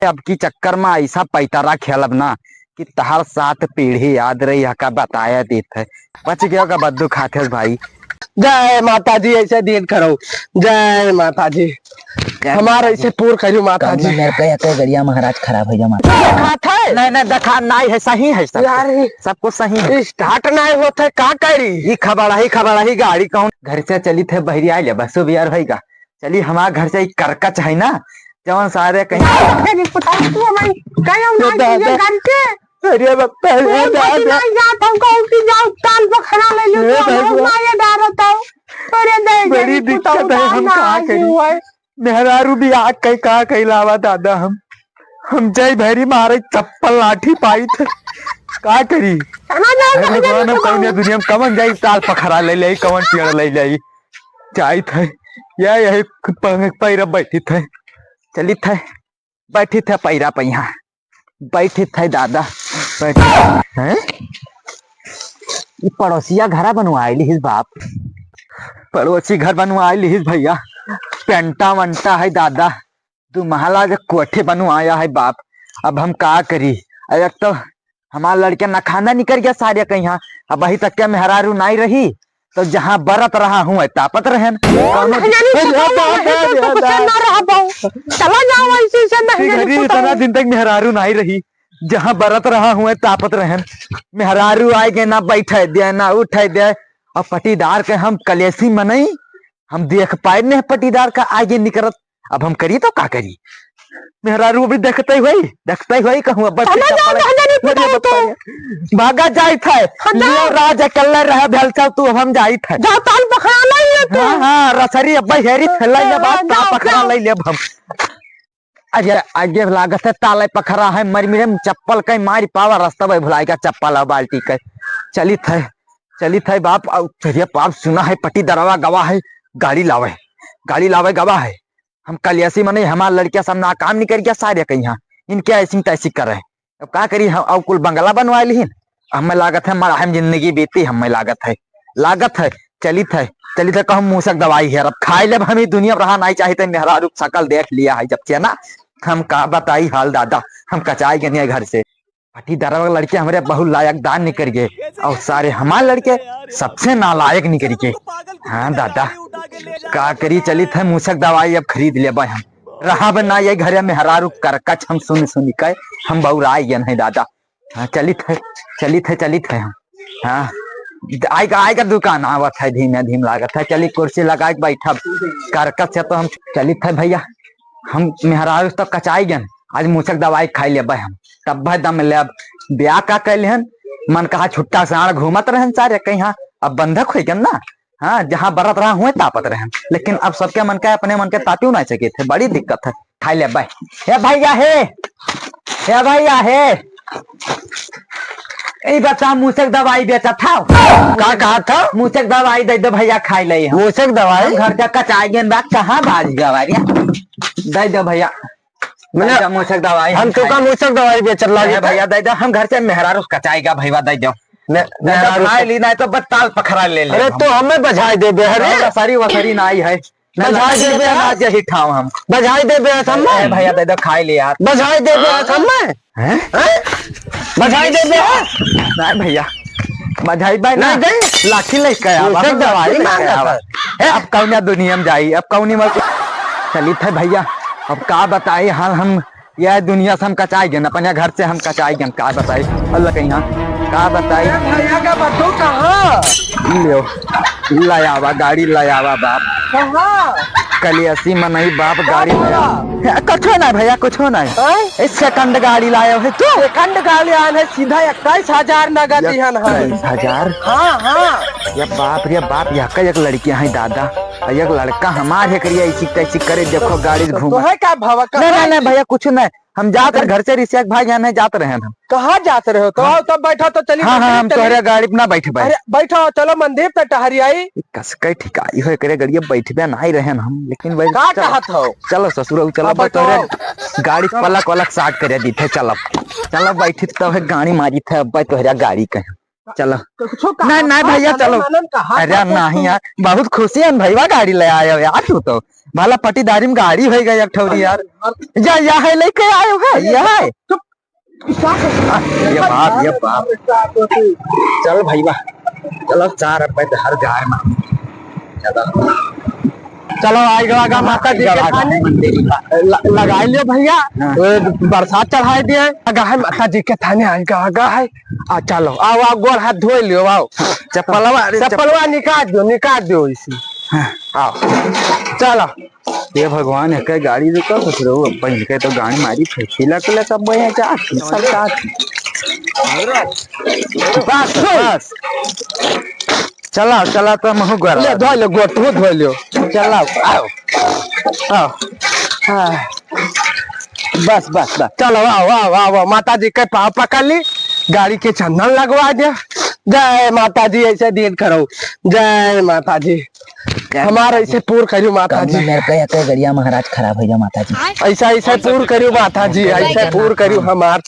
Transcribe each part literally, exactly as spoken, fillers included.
अब की चक्कर मा ऐसा पैतारा खेलब ना कि तहार सात पीढ़ी याद रही, हका बताया देत है। बच गया का बद्दू खाते भाई। जय माता जी, ऐसे दिन करो। जय माता जी। जय हमारा माता जी। ऐसे पूर करियो माता जी। मेरे को एक गड़िया महाराज खराब हो जा माता। खात है? नहीं, नहीं, देखा, नहीं है, सही है सब। यार, सब कुछ सही है। Start नहीं होत है, का करी? ई खबड़ा ही, खबड़ा ही गाड़ी कौन घर से चली थे, बहरी आइले, बस भी यार भाई का। चली हमार घर से ई करकच है ना, जवन सारे कहीं अरे पुताई तू भाई, कहीं हम ये नहीं दादा। ये घर के। अरे बप्पा, ये ये दादा। नहीं जात हम कहूँ कि जाओ ताल पखड़ा ले लो, ए तो हम भगवान। माया डारत हो। अरे दे बड़ी दे दिक्कत पुताई है, हम ना का आई करी? हुआ है। मेहरारू भी आग कई का कई लावा दादा हम। हम जय भैरी मारे चप्पल लाठी पाई थे। का करी? कहाँ जाए, अरे कहाँ जाए, भगवान, हम कहाँ कौन जाए? दुनिया में कवन जाई ताल पखरा ले ले, कवन पेड़ ले ले? जाई थे। या यही प-, पैरा बैठी थे। चली थे। बैठी थे पैरा पे यहाँ। बैठी थे दादा। बैठी। हैं? ई पड़ोसिया घरा बनवाई लिहिस बाप। पड़ोसी घर बनवाई लिहिस भैया। पेंटा वंटा है दादा। दो महला के कोठी बनवाया है बाप। अब हम का करी? अब एक तो हमार लड़के नखाना निकल गया सारे कहीं। अब अभी तक के मेहरारू नाई रही, तो जहाँ बरत रहा हूँ, तापत रहन। कौनो नहीं, नहीं, अरे, नहीं, अरे, नहीं, अरे, कुछ अरे, ना रहा बाऊ। चला जाओ ऐसे से, नहीं, नहीं, घरी कुछ इतना नहीं। दिन तक मेहरारू नाई रही, जहाँ बरत रहा हूँ, तापत रहन। मेहरारू आए के ना बैठे दे, ना उठे दे। अब पटीदार के हम कलेसी मनई, हम देख पाए नहीं पटीदार का आगे निकरत। अब हम करी तो का करी? मेहरारू अभी देखते हुए, देखते हुए कहूँ, अब बस चला जाओ, चप्पल है। बहना नहीं अरे पुताई तो। बप्पा रे। भागा जाई थे। हाँ, जाओ। लियो राज अकेले रहे भेल चल तू, अब हम जाई थे। जाओ, ताल पकड़ा लाई ले तू। हाँ, हाँ, रसरी अब हेरी थे, ले ले हाँ, बात, जाओ, ताल पकड़ा जाओ। ले ले अब हम। अरे, आगे लागत है ताले पखरा है, मर मिरे चप्पल कहीं मारी पावा, रास्ता भाई भुलाई का चप्पल और बाल्टी के। चली थे, चली थे बाप, और चलिए बाप सुना है पटी दरवा गवा है, गाड़ी लावे, गाड़ी लावे गवा है। हम कलियासी मने हमार लड़किया सब ना काम नहीं कर गया सारे कहीं यहाँ, इनके ऐसी तैसी करे। अब का करी हम, अब कुल बंगला बनवा लिहिन। हमें लागत है मराहम जिंदगी बीती, हमें लागत है, लागत है, चलित है, चलित है कहूँ मूसक दवाई हेरब, खाई लेब हम ई दुनिया में रहा नहीं चाहिए, मेहरारू के शकल देख लिया है जब से ना, हम का बताई हाल दादा, हम कचाई गए घर से। पटीदारवा के लड़के हमरे बहुत लायक दार निकल गए, और सारे हमार लड़के सबसे नालायक निकल गए। हाँ दादा, का करी, चलित है मूसक दवाई अब खरीद लेबे हम। रहब ना ये घरे मेहरारू करकच हम सुन सुन के हम बौराई गए हैं दादा। हाँ, चलित है, चलित है, चलित है हम। हाँ, आय का, आय का दुकान आवत है, धीमे धीमे लागत है। चली कुर्सी लगा के बैठब, करकच से तो हम चलित है भैया। हम मेहरारू तो कचाई गन, आज मूसक दवाई खाई लेबे हम, तब भाई दम लेब। ब्याह का कैले हन, मन कहा छुट्टा साँड़ घूमत रहन सारे कहीं, हाँ, अब बंधक हो गन ना। हाँ, जहाँ बरत रहा हुए तापत रहन, लेकिन अब सबके मन का अपने मन के तापियो नहीं सके थे, बड़ी दिक्कत है। खाई ले भाई। हे भैया हे, हे भैया हे, ई बता मूसक दवाई बेचत हौ? का कहा था? मूसक दवाई दे दो भैया, खाई ले हम। मूसक दवाई? हम घर का कचाई गेन बा, कहाँ बाज गवा रे? दे दो भैया। मने दे दो मूसक दवाई, हम हम तो का खाई। मूसक दवाई बेचत लागे हे भैया, दे दो, हम घर से मेहरारू कचाई गा भैया, दे दो। ने-, दे दो, मेहरारू खाई ली, नहीं तो बस ताल पखरा ले ले अरे हम। तो हमें बजाई दे बे, अरे। अरे, सरी वसरी नहीं है। बजाई देबे, आज यही ठाव हम। बजाई देबे, आज हम ए, भैया, दे दो, खाई ले यार। बजाई देबे, आज हम। हैं? हैं? बजाई देबे, आज। नहीं भैया, बजाई भाई ना। नहीं दे। लाठी लेके आवा, लाठी लेके आवा। ए, अब कौन दुनिया में जाई, अब कौन में चलित है भैया, अब का बताई हाल हम यह दुनिया से हम कचाई गए, अपने घर से हम कचाई गए, का बताई? अल्लाह कहीं हाँ, का बताई? ए भैया का बटू कहाँ? ले आओ, ले आवा, गाड़ी ले आवा बाप। कहाँ? कलियासी मनई बाप, गाड़ी ले आवा। ए, कुछो नहीं भैया, कुछो नहीं। हैं? ए, second गाड़ी लायो है तू? Second गाड़ी आन है, सीधा इक्कीस हजार नगद दिहन है। इक्कीस हजार? हाँ, हाँ। ये बाप रे बाप, यह का एक लड़कियां हैं दादा, और एक लड़का हमार है करिया, ऐसी तैसी करे, देखो गाड़ी घूम। तो है का भवा का? नहीं, नहीं, नहीं भैया, कुछ नहीं। हम जात रहे घर से, रिसिया के भाई जाने जात रहे हम। कहाँ जात रहे हो? तो हम आओ, तब बैठा तो चली हाँ, मंदिर हाँ, हम चली। तोहरे गाड़ी पे ना बैठे भाई। अरे, बैठो, चलो मंदिर पे टहरी आई। कस के ठिकाई हो, एकरे गाड़ी पे बैठबे ना ही रहे हम, लेकिन भाई का चलो। कहत हो? चलो ससुर, चलो अब भाई, तोहरे बैठो। गाड़ी पलक वलक साट करे दी थे, चलो। चलो बैठी तो है गाड़ी मारी थे, अब भाई तोहरे गाड़ी कहे। चलो। तो कुछो कहा नहीं, नहीं था, भैया, मानन, चलो। मानन कहा अरे था, नहीं तू यार, बहुत खुशी है भैया, गाड़ी ले आयो यार, तू तो भला पटीदारी में गाड़ी होइ गई एक ठौरी यार। अरे यार। जा, या है लेके आयो है, चुप, या है। चुप, चुप। आ, ये बाप, ये बाप। चल भैया, चलो, चार रुपए तो हर गाय में। चलो। चलो, आइ गवा गा माता जी के थाने। ल-, लगाइ लियो भैया। हाँ। ए, बरसात चढ़ाइ दिए। आइ गवा है माता जी के थाने, आइ गवा गा है। आ, चलो, आओ, आओ, गोड़ हाथ धोइ लियो, आओ। चप्पलवा, अरे, चप्पलवा निकाल दियो, निकाल दियो इसी। हाँ। आओ, चलो। ये भगवान, एके गाड़ी रुका, कुछ रहो, अब इनके तो गाड़ी मारी, फिर खिला के ले सब भैया जा, सरकार। बस, बस। चला, चला, तो महू गोड़ ले, धो ले, गोड़, तू धो लियो। चला, आओ, आओ। हाँ। बस, बस, बस। चलो, आओ, आओ, आओ, आओ। माता जी के पाँव पकड़ ली, गाड़ी के चंदन लगवा दे। जय माता जी, ऐसे दिन करो। जय माता जी। हमार ऐसे पूर करियो माता जी। मेरे को एक गड़िया महाराज खराब होइ जा माता जी। ऐसा, ऐसे पूर करियो माता जी, ऐसे पूर करियो हमार।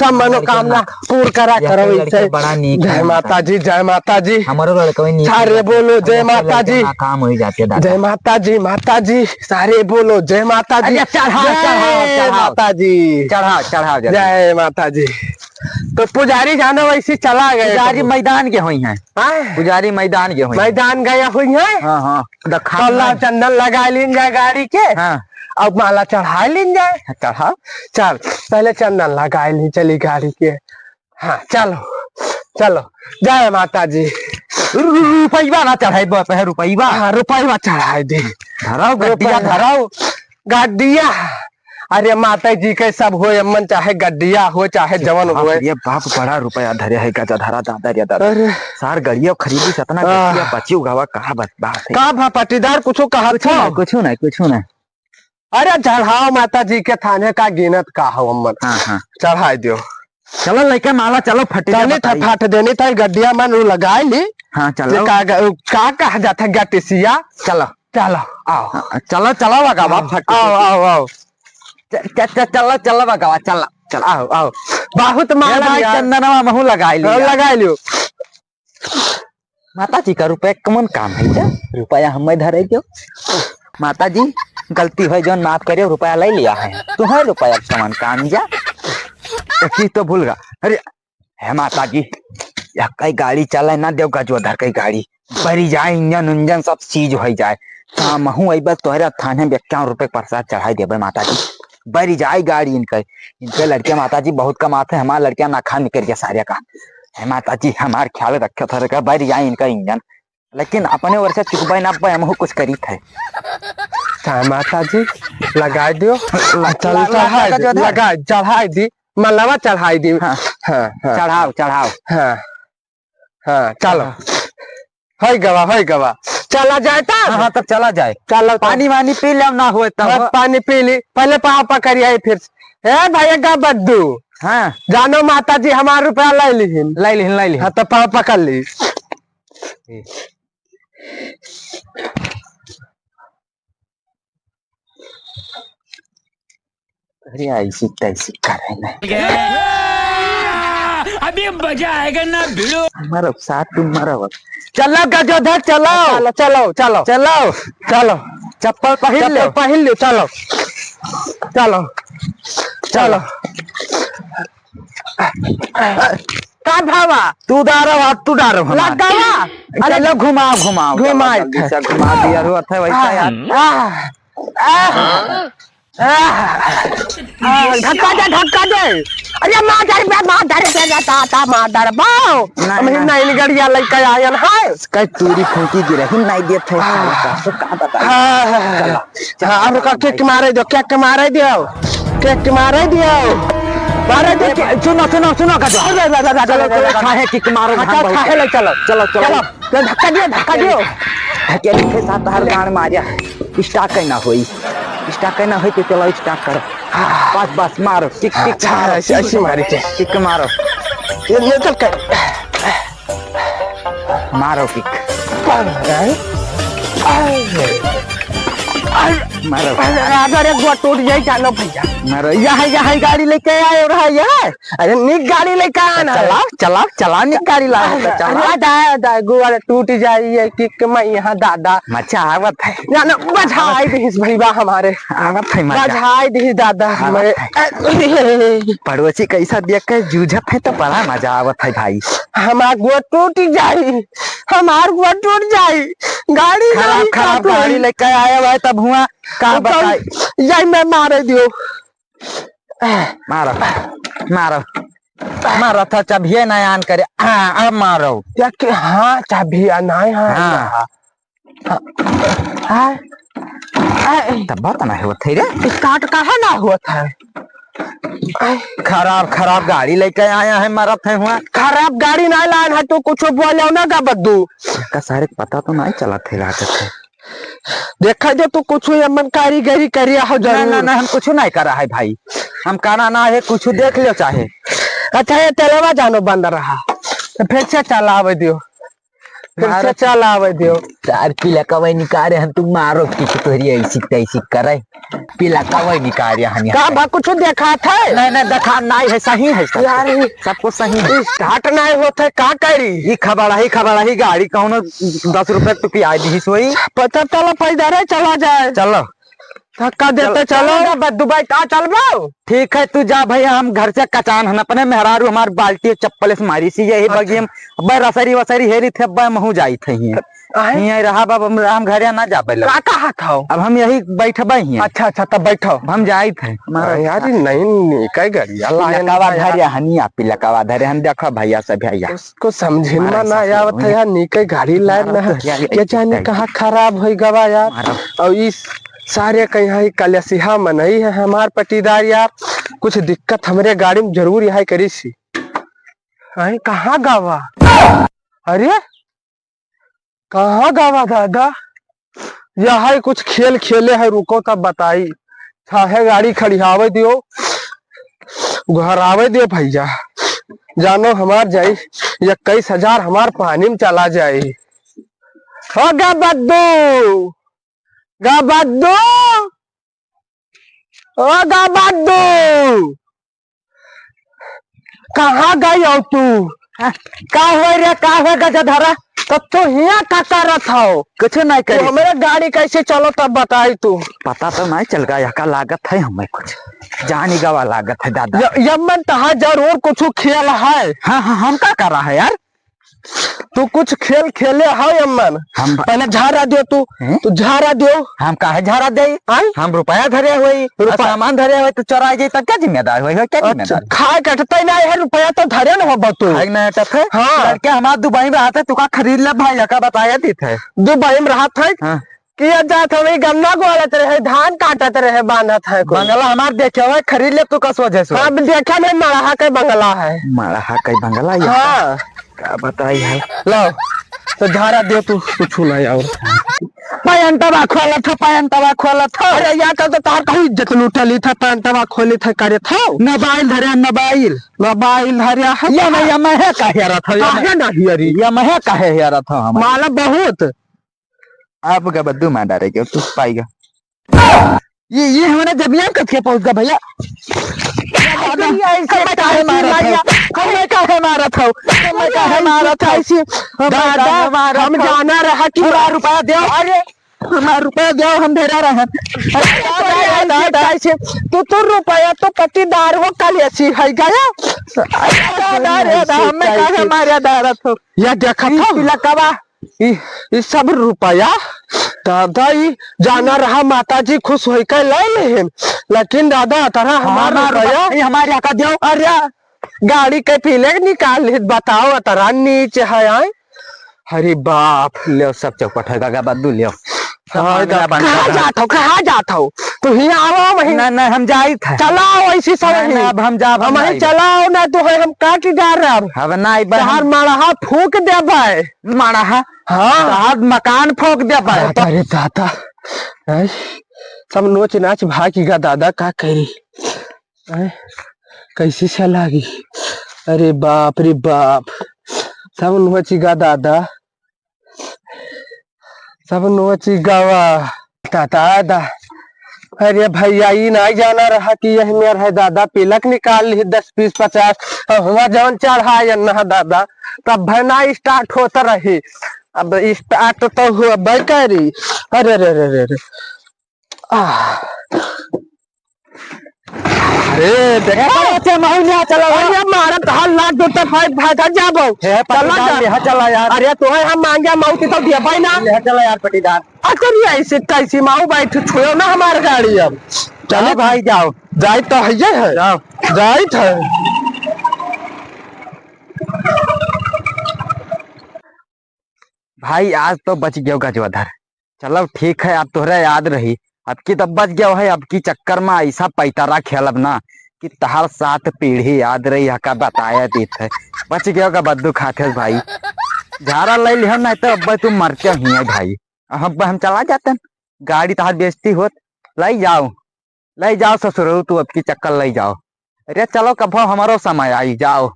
सब मनोकामना पूर करा करो इनसे। बड़ा नीक जय माता जी, जय माता जी। हमरो लड़का भी नीक सारे बोलो जय माता जी। काम हो जाते दादा। जय माता जी, माता जी, सारे बोलो जय माता जी। अरे चढ़ाओ, चढ़ाओ, जय चढ़ाओ। माता जी। चढ़ाओ, चढ़ाओ जल्दी। जय माता जी। तो पुजारी जानो वैसे चला गए पुजारी प्रभु। मैदान के होई हैं। हाँ? पुजारी मैदान के होई हैं। मैदान गया होई हैं? हाँ, हाँ। तो खा कल्ला चंदन लगा लीन जाए गाड़ी के। हाँ। अब माला चढ़ा लीन जाए। हाँ, चढ़ाओ। चल, पहले चंदन लगा ली चली गाड़ी के। हाँ, चलो, चलो, जय माता जी। रु-, रु-, रुपैया ना चढ़ाई, बस है रुपैया। हाँ, रुपैया चढ़ाई दे। धराओ गड्डिया, रुपैया। धराओ गड्डिया। अरे माता जी के सब होए, अम्मन, चाहे गड्डिया हो, चाहे जवन बाप होए। रे बाप, बड़ा रुपया धरे है गजधरा दादा रे दादा। अरे। सार गड़िया खरीदी से इतना आह। गड्डिया बची उगावा, कहाँ बच-, बात है? का भा पटीदार कुछो कहा कुछो था? नहीं, कुछो नहीं, कुछो नहीं। अरे चढ़ाओ माता जी के थाने का गिनत का हो अम्मन। हाँ, हाँ। चढ़ाई दियो। चलो लइके माला चलो फटी तनी था फटाई। फट देनी था गड्डिया मन उ लगाई ली। हाँ, चलो। ये का, का कहा जाता है गटिसिया? चलो। चलो, आओ। हाँ, चलो, चलो बगावा, हाँ, फट आओ, आओ, आओ। च-, च-, च-, चलो, चलो बगावा, चलो, चलो। आओ, आओ। बहुत ए माला भाई, यार। चंदनवा महू लगाई लियो। हाँ, लगाई लियो। माता जी का रुपया कमन काम है जा? रुपया हमें धरे दो। माता जी, गलती है जौन माफ करियो, रुपया ले लिया है। तुम्हें रुपया कमन काम जा? एक चीज तो भूल गया। अरे, हे माता जी, यह कई गाड़ी चले ना देव गजोधर कई गाड़ी। बरी जाए इंजन उंजन सब सीज होइ जाए। हाँ, महू अइबे तोहरे थाने में इक्यावन रुपये के प्रसाद चढ़ाई देबे माता जी। बरी जाए गाड़ी इनके, इनके लड़के माता जी बहुत कमाते हैं, हमारे लड़के ना खा निकल गया सारे का। हे माता जी, हमार ख्याल रखे थोड़े का, बरी जाए इनका इंजन। लेकिन अपने ओर से चुकबे ना पे, हमहू कुछ करी थे। चाहे माता जी, लगाई दियो। ल-, चल, ल-, चढ़ाई लगा दी, जो है। लगाई, चढ़ाई दी, मलवा चढ़ाई दी। हाँ। हाँ, हाँ। चढ़ाओ, चढ़ाओ। हाँ, हाँ, चलो। हाँ। होई गवा, होई गवा। चला जाए तब? हाँ, हाँ, तब चला जाए। चलो तब। पानी वानी पी ले, ना होए तब। हाँ, पानी पी ली। पहले पाँव पकड़िए, फिर। ए भैया का बद्दू। हाँ। जानो माता जी हमार रुपया ले लिहिन। ले लिहिन, ले लिहिन। हाँ, तो पाँव पकड़ ली। अरे ऐसी तैसी करे नहीं। अभी मजा आएगा ना भिड़ो। मारो साथ तुम मारो। चलो गजोधर चलो। चलो, चलो, चलो। चलो। चलो। चप्पल पहिर ले। चप्पल पहिर ले, चलो। चलो। चलो। का भावा? तू डारो हाथ, तू डारो हमार। लग गवा? अरे चलो घुमाओ, घुमाओ, घुमाओ, चलो जल्दी से घुमा दिया रो, अथे वैसा यार। आह, आह, आह, आह, धक्का दे, धक्का दे। अरे मादर बे, मादर बे, रे ताता, मादर बाओ। नहीं, हम ही नहीं। नहीं गड़िया लेके आयन है। कई तूरी फूंकी गिरही नहीं देत है साला का। तो का बता? हाँ, हाँ, हाँ। चलो। हाँ, अब रुका, किक मारे दो, किक मारे दो, किक मारे दो, मारे दो, किक। सुनो, सुनो, सुनो, गजवा। अरे, अरे, अरे, अरे, चलो, अरे, चलो, अरे, काहे किक मारो, अच्छा, हम बहुत काहे ले चलो? चलो, चलो। चलो, चलो, धक्का दियो, धक्का दियो। धक्के के साथ हर गाड़ मारिया। स्टार्ट कहीं ना होई, स्टार्ट कहीं ना होई, तो चलो, स्टार्ट करो। बस, बस, मारो, किक, किक, अच्छा, मारो, ऐसे, ऐसे मारी थे। किक मारो। ये, ये तो कर। मारो किक। मारो। अरे, अरे, अरे, गोड़ टूट जाई, जानो भैया। मारो, यह है, यह है, गाड़ी लेके आए रहा, यह है। अरे, निक गाड़ी लेके आना है। चलाओ, चलाओ, चलाओ, निक गाड़ी लाओ, तो चलाओ। अरे, दा, दा, गोड़ टूट जाई, ये किक में यहाँ, दादा। मजा आवत है। जानो, बजाई दिहिस भैया हमारे। आवत है मजा। बजाई दिहिस दादा आवत हमारे। है। पड़ोसी कैसा देख के जूझत है, तो बड़ा मजा आवत है भाई। हमार गोड़ टूट जाई। हमार गोड़ टूट जाई, गाड़ी खराब, नहीं खराब काटू। गाड़ी लेके आए हुआ है, तब हुआ का तो बताई? यही मैं मारे दियो। मारो, मारो, मारो, था चाबिये ना आन करे। हाँ, अब मारो। क्या के-, हाँ, चाबी आ, नहीं, हाँ, हाँ। हाँ। हाँ। हाँ। तब बात ना होत है रे। Start काहे ना होत है? खराब, खराब गाड़ी लेके आया है, मरत है हुआ। खराब गाड़ी ना लान है, तू कुछ बोलो ना गा बद्दू। का सारे के पता तो नहीं चलत है, लागत है। देखा जो तू कुछ ये मन कारीगरी करिया हो ना, जरूर। ना, ना, हम कुछ नहीं करा है भाई, हम करा ना है, कुछ देख लियो चाहे। अच्छा, ये तेलवा जानो बंद रहा, तो फिर से चलावे दियो। फिर से मारो। चलावे दियो। चार पिलकवा निकाले हन, तू मारो, पीछे तोहरी ऐसी तैसी करे। पिलकवा निकाले हन यहाँ का पे। बा, कुछ देखात है? नहीं, नहीं, देखा नहीं है, सही है सब। यार, ये सब कुछ सही है। Start नहीं होत है, का करी? ई खबड़ा ही, खबड़ा ही गाड़ी कौनो दस रुपए तू पिया दी सोई। पता चला पैदल चला जाए। चलो। धक्का देते चलो। चलो ना, बस दुबई का चलबो? ठीक है, तू जा भैया, हम घर से कचान हन, अपने मेहरारू हमार बाल्टी चप्पल से मारी सी, यही अच्छा। बगी हम, अब्बे रसरी वसरी हेरी थे, अब्बे महू जाई थे ही। आए? हियाँ रहा बाबा, हम, हम घरे ना जाबे लग। का कहा था? अब हम यही बैठबे ही। अच्छा, अच्छा, तब बैठो। अब हम जाई थे। अरे यार, ये नहीं, नहीं, कई गाड़ी, अल्लाह पिलकवा ना धरे यार। हनी, आप पिलकवा धरे हन, देखो भैया सब भैया। कुछ समझे में मारा ना हिसाब से आवत है वही। यार, नीके गाड़ी लाए मारा ना तो है। यार, ये एक जानी एक कहाँ खराब होई गवा यार। मारा। और इस सारे कहीं कलसिहा मनई है हमार पटीदार यार, कुछ दिक्कत हमरे गाड़ी में जरूर यहाँ करी सी। अरे कहाँ गवा? अरे कहाँ गवा दादा? यह कुछ खेल खेले है, रुको तब बताई। चाहे गाड़ी खड़ियावे दियो, घर आवे दियो भैया। जानो हमार जाई इक्कीस हजार हमार पानी में चला जाई। हो गा बद्दू, गा बद्दू, ओ गा बद्दू, कहाँ गई हो तू? हाँ, का होय रे, का होय गजधरा? तो तू हियाँ का करत हो? कुछ नहीं तू करी। हमरे गाड़ी कैसे चलो तब बताई तू। पता तो नहीं चल गया, का लागत है हमें कुछ। जानी गवा लागत है दादा। य-, यमन तहा जरूर कुछ खेल है। हाँ, हाँ, हम का करा है यार? तू कुछ खेल खेले हो यमन? हम ब- पहले झारा दियो तू, हैं? तू झारा दियो। हम काहे झारा देई? आय? हम रुपया धरे होई, रुपया- सामान धरे होई, तो चोरा जाई, तब क्या जिम्मेदार होई, होई क्या अच्छा, जिम्मेदार? खाए कटते नहीं है, रुपया तो धरे न हो तू। खाए नहीं कटत है? हाँ। लड़के हमार दुबई में रहते, तू का खरीद ले भाई, का बताया दी थे। दुबई में रहत है? हाँ। किया जात हवे, गन्ना गोड़त रहे, धान काटत रहे, बांधत है कोई। बंगला हमार देखे हुए, खरीद ले तू कस वजह से। अब देखे में मड़हा के बंगला है। मड़हा के बंगला या हाँ। का बताई है? लो, तो झारा दे तू, कुछ ना आओ। पैंटवा खोलत हो, पैंटवा खोलत हो। अरे, या तो, तो तार कहूँ इज्जत लूटली था, पैंटवा खोली था, करे था। मोबाइल धरे, मोबाइल। मोबाइल धरे है। ये मैं, ये मैं है काहे रहा था? ये काहे मैं, ना हियरी? ये मैं है काहे हियरा था हमारे? माला बहुत। आपका बद्दू मार डालेगा, तू पाएगा। ये, ये हमारा जबिया कब के पहुंच गया भैया? अरे, ऐसे हमें काहे मारा था? हमें काहे मारा था? हमें काहे मारा था? ऐसे दादा, हम जाना रहा कि हमारा रुपया दो। अरे, हमारा रुपया दो, हम भेजा रहे हैं। अरे, दादा, दादा, ऐसे तू तो रुपया तो पट्टीदार हो, कल ऐसी है गया। दादा, दादा, हमें काहे मारा डारा था? या देखा था? पिलकवा। ई, ई सब रुपया दादा, ई जाना रहा माता जी खुश होई के ले लेहिन, लेकिन दादा, तरह हमार हमार रुपया रुपया, ई हमार यहाँ का दियो। अरे, गाड़ी के पीले निकाल ली, बताओ, तरह नीच है, आए। अरे बाप। ले सब चौपट है, गागा बद्दू ले। सब हाँ, मामला बन कहाँ गया। जात हो, कहाँ जात हो? तू ही आओ वहीं। नहीं, नहीं, हम जाई थे। चलाओ ऐसी सब नहीं, ही। नहीं, अब हम जाब, हम हम ही जाई। चलाओ ना, तो है हम काट जा रहे अब। अब नहीं, अब हम तहार मड़हा फूक दे भाई। मड़हा? हाँ। तहार मकान फूक दे भाई। अरे दादा, हैं? सब नोच नाच भाग गया दादा, का करी? हैं? कैसे से लागी? अरे बाप रे बाप, सब नोच गया दादा, सब नोच गवा। दादा, दा, अरे भैया, ई नाहीं जाना रहा कि यही मेर है दादा, पिलक निकाल ली दस, बीस, पचास। अब हुआ जौन चढ़ाए न है दादा, तब भय ना start होत रही। अब start तो हुआ करी। अरे रे रे रे रे। आह। अरे, देखा। ए, बच्चा, महू लिहा चला। अरे, मारत हल्ला, दो तो भाई, भाई, जा जाबो। हे, चला पटीदार, जा। लिहा चला यार। अरे, तोहे हम मांगे, महू तो दिया भाई ना। लिहा चला यार, पटीदार। अरे, ऐसे कैसी महू बैठ छुयो ना हमार गाड़ी अब। चलो जाओ भाई, जाओ। जाइत तो है, है। जाओ। जाइत है। भाई, आज तो बच गयो गजवाधर। चलो ठीक है, अब तोहरा याद रही, अब की तब बच गयो है। अब की चक्कर में ऐसा पैतारा खेलब ना कि तहार सात पीढ़ी याद रही, हका बताया देत है। बच गयो का बद्दू खाते भाई, झारा ले लिहो, नहीं तो अब तू मर के ही है भाई। अब हम चला जाते हैं, गाड़ी तहार बेइज्जती होत। ले जाओ, ले जाओ ससुरऊ, तू अब की चक्कर ले जाओ। अरे चलो, कभो हमारो समय आई, जाओ,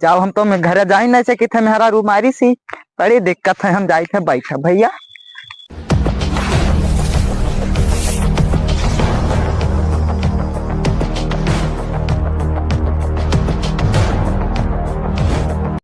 जाओ, हम तो मैं घरे जाई नहीं सकी थे, मेहरा रूमारी सी बड़ी दिक्कत है, हम जाई थे बैठे भैया।